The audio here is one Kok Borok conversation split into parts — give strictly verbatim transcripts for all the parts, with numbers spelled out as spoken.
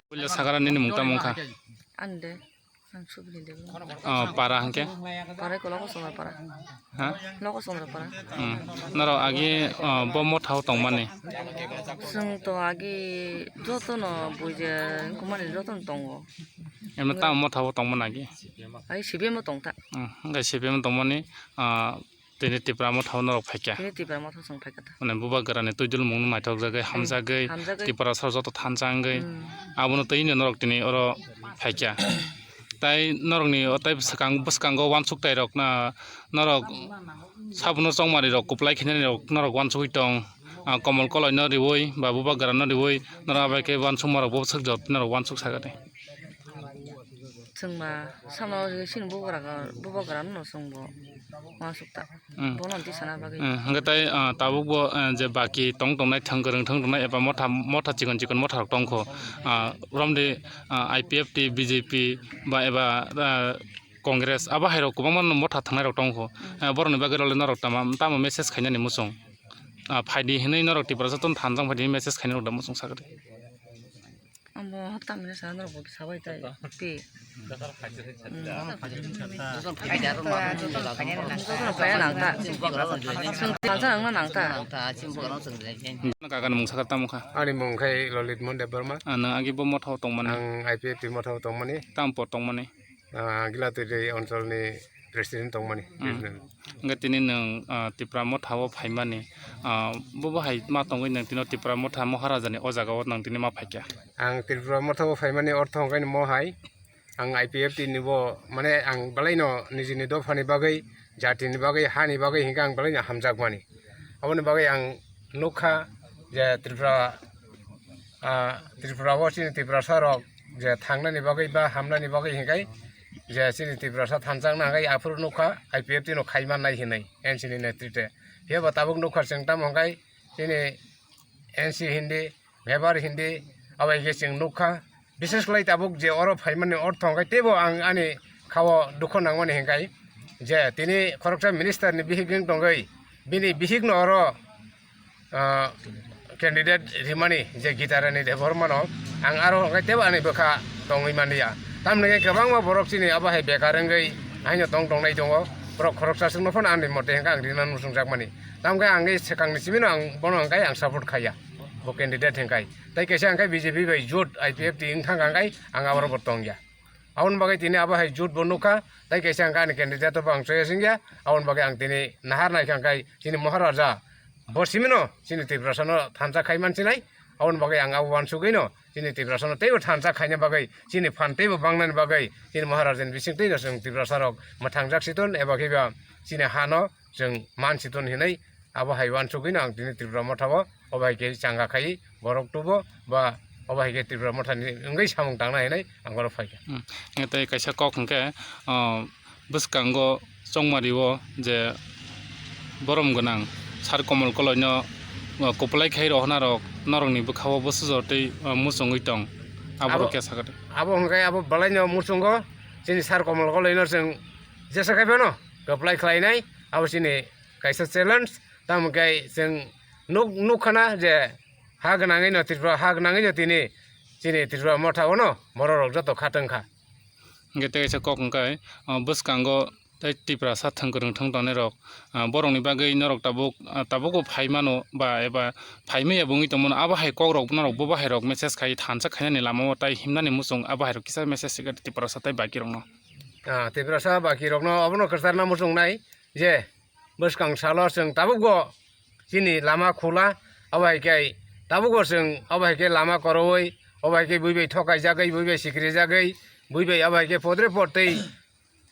Puila sakara nini mung tamo wngkha? Ande, ang subini de. Oh, para hwnkhe? Para ko logo songra para. Ha? Logo songra para. Hmm. Norok agi, oh, bo mothao tongmani? Chwng to agi jotono buija wngkukmani jotono tongo. Emo tamo mothao tongmani agi? Ai C P M o tongta. Hmm, hwnkhe C P M o tongmani, ah, Tini Tipra Motha o norok phaikha. Tini Tipra Motha o chwng phaikha ta. Mane bubagrani twi dulmung no naithok jagwi, hmm, hamjagwi, hamjagwi. Tiprasa joto thansa wngwi. Hmm. Abono twi no norok tini oro phaikha. Tai norokni o tai bwskango, bwskango uansuk tai rok na norok sabuno chongmari rok kwplai khainani rok norok uansugwi tong. Ah, Komol Koloi no riwi ba bubagra no riwi norok abai khe uansukma rok bo swk jot norok uansuk sagani. Chwngma samno chini bubagra, bubagra no chwngbo uansuk ta. Hmm. Bono twi sana bagwi. Hmm, hwnkhe tai, ah, tabukbo, ah, je baki tong tongnai thang kwrwng thang tongnai eba motha, motha chikon chikon motha rok tongkho. Ah, romdi, ah, I P F T, B J P ba eba, ah, Congress abo hai rok kwbangma motha thangnai rok tongkho. Ah, borokni bagwi role norok tamo, tamo message khainani muchung. Ah, phaidi hinwi norok Tiprasa tong thanjang phaidi hinwi message khainai rok da muchung sakhe. Amo tamni sana norok bo sabai tai pi. Jotono phaiya nang ta. Chwng thansa nang na nang ta. Kakani mung sakha tamo kha? Ani mung khai Lolit Mon Debbarma. Ah, nang agi bo motha o tongmani? Ang I P F T motha o tongmani. Tam por tongmani? Ah, Gilatwi Rei Oncholni President tongmani. Hmm. President. Hwnkhe tini nwng, ah, Tipra Motha o phaimani, ah, bo bo hai ma tongwi nwng tino Tipra Motha Maharajani o jaga o nwng tini ma phaikha? Ang Tripura Motha o phaimani ortho hwnkhe mo hai, ang I P F T ni bo, mane, ang belai no nijini dophani bagwi, jatini bagwi, hani bagwi hinkhe ang belai no hamjakmani. Aboni bagwi ang nukha je Tripura, ah, Tripura o chini Tiprasa rok je thangnani bagwi ba hamnani bagwi hinkhai je chini Tiprasa thanjakna hinkhai aphuru nukha I P F T no khaimannai hinwi N C ni netrite. Phiya bo tabuk nukha chwng tamo hinkhai chini N C hindi, Mebar hindi, abai khe chwng nukha. Bishes khlai tabuk je oro phaimani ortho hinkhai teibo ang ani khao dukho nangmani hinkhai je tini khoroksa minister ni bihik wng tongwi bini bihik no oro ah, candidate rimani je Gita Rani Debbarma no ang aro hwnkhe teibo ani bwkha tongwi manliya. Tamni hwnkhe kwbangma borok chini abo hai bekar wngwi haino tong tongnai tongo. Borok khoroksa chwngno phano ani mote hwnkhe ang rina muchungjakmani. Tamkhe ang swkangni simino ang bono hwnkhe ang support khaiya. Bo candidate hwnkhe. Tai kaisa hwnkhe B J P bai jot I P F T wngthang hwnkhe ang aborok bo tongya. Aboni bagwi tini abo hai jut bo nukha, tai kaisa hwnkha ani candidate bo ang choice wngya, aboni bagwi ang tini nahar naikha hwnkhe chini Maharaja bo simino chini Tiprasano thansa khai mansinai, aboni bagwi ang abo uansugwino chini Tiprasano teibo thansa khaina bagwi, chini phan teibo bangnani bagwi, chini Maharajani bisingtwino chwng Tiprasarok mwthangjak siton eba khiba chini hano chwng man siton hinwi abo hai uansugwino ang tini Tripura Motha o obo hai khe changa khai borok tubo ba obo hai khe Tripura Motha ni wngwi samung tangna hinwi ang oro phaikha. Hmm. Tei kaisa kok hwnkhe, ah, bwskango chongmari o je borom gwnang Sir Komol Koloi no, ah, kwplai khai rohorna rok norok ni bwkha o bwsajor tei, ah, muchungwi tong abo rok khe sakha de. Abo hwnkhe abo belai no muchungo chini Sir Komol Koloi no chwng jesa khai phano kwplai khlainai abo chini kaisa challenge. Tamo khe chwng nuk-, nukha na je ha gwnangwi no Tripura, ha gwnangwi no tini chini Tripura Motha o no borok rok joto kha tong kha. Hwnkhe tei kaisa kok hwnkhe, ah, bwskango tei Tiprasa thwng kwrwng thwng tongnai rok, ah, borok ni bagwi norok tabuk, ah, tabuk bo phai mano ba eba phai manya bo wngwi tong mano, abo hai kok rok norok bo bahai rok message khai thansa khainani lama o tai himnani muchung abo hai rok kisa message swkha Tiprasa tei baki rok no. Ah, Tiprasa baki rok no obono kwchar na muchung nai je bwskang salo chwng tabukbo chini lama khula, abo hai khe tabukbo chwng abo hai khe lama kwrwi, abo hai khe bui bai thokai jagwi, bui bai sikri jagwi, bui bai abo hai khe podre pod tei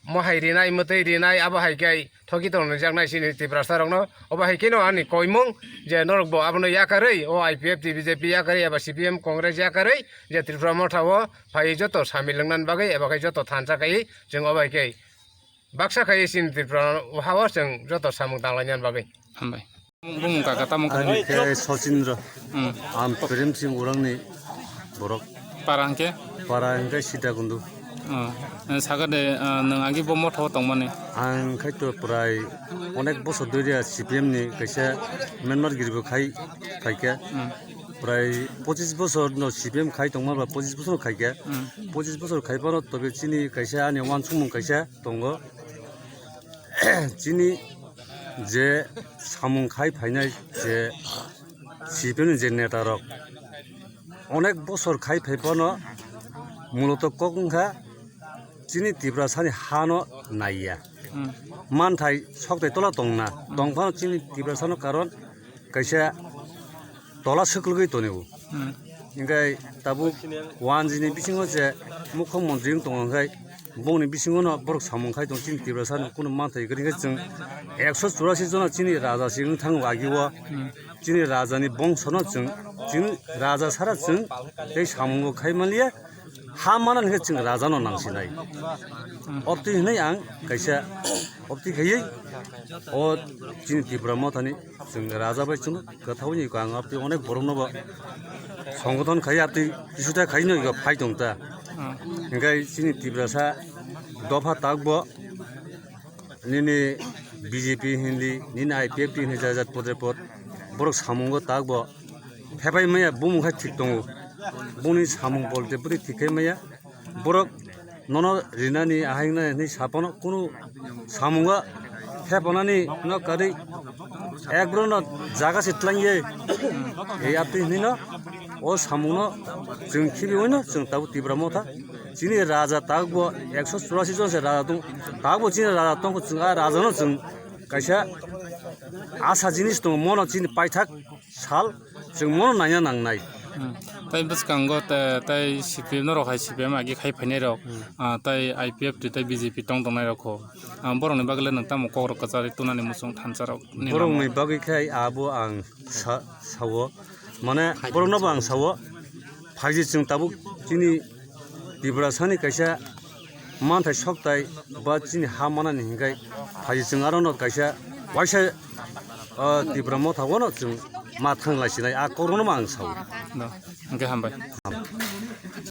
mohai rinai, mwtwi rinai, abo hai khe thoki tongjaknai chini Tiprasa rokno. Abo hai kheno ani koimung je norokbo abono yakarwi, o I P F T, B J P yakarwi eba C P M Congress yakarwi je Tripura Motha o phaiwi joto samil wngnani bagwi eba khe joto thansa khai chwng abo hai khe Baksa khai chini Tripura o ha o chwng joto samung tanglaina bagwi. Hambai. Bumung kaka tamo kha? Ani khe Sachindra. Hmm. Ang Prem Singh Urangni borok. Para hwnkhe? Para hwnkhe Sitakundu. Oh. Eh, sakha de, ah, nwng agi bo motha o tongmani? Ang khai to prai onek bosor dui dia C P M ni kaisa member giribo khai phaikha. Hmm. Prai pochis bosor no C P M khai tongma ba pochis bosor khaikha. Hmm. Pochis bosor khai phano tobe chini kaisa ani wansukmung kaisa tongo. Chini je samung khai phainai je C P M ni je neta rok onek bosor khai phai phano muloto kok wngkha chini Tiprasani hano naiya. Hmm. Manthai soktai tola tongna. Hmm. Tongphano chini Tiprasano karon kaisa tola swkwlgwi tonio. Hmm. Hingkhai tabuk wanjini bisingo je mukhyamantri wng tongo hingkhai bongni bisingono borok samung khai tong chini Tiprasano kunu manthai kwrwi hingkhai chwng ekso churasi jona chini raja se wng thango agio. Hmm. Chini rajani bongsono chwng, chini raja sara chwng tei samungo khai manliya. Ha manani khe chwng rajano nangsinai. Obtwi hwnwi ang kaisa obtwi khaiwi o chini Tipra mothani chwng raja bai chwngno kwthaui ni ang obtwi onek borokno bo songgothon khai abtwi kisuta khai no phai tong ta. Hmm. Hingkhai chini Tiprasa dopha takbo nini B J P hindi, nini I P F T hindi jajat potre pot. Borok samungo takbo. Hepai maya bumung khai thik tongo. Boni samung bolte bwrwi thik khai maya. Borok nono rinani ahai wngnai hinwi saphano kunu samungo hepanani no kwrwi. Ek borokno jaga se twlangye. Ei atwi hinwi no o samungno chwng khibiwi no chwng tabuk Tipra motha. Chini raja takbo ekso churasi jon se raja tong. Takbo chini raja tongkho chwng a rajano chwng kaisa asa jinis tongo mono chini paithak sal chwng mono naina nangnai. Hmm. Tai bwskango te-, tai C P M norok hai C P M agi khai phainai rok, hmm, ah, tai I P F T tai B J P tong tongnai rok kho. Ah, borokni bagwi le nwng tamo kokrok kwchari tunani muchung thansa rok ni borokni bagwi khai abo ang sa-, sao. Mane borokno bo ang sao. Phaiji chwng tabuk chini Tiprasani kaisa manthai soktai ba chini ha manani hinkhai phaiji chwng arono kaisa waisa, o, Tipra motha wano chwng ma thang lai sinai a korokno ma ang sao. No, hwnkhe hambai.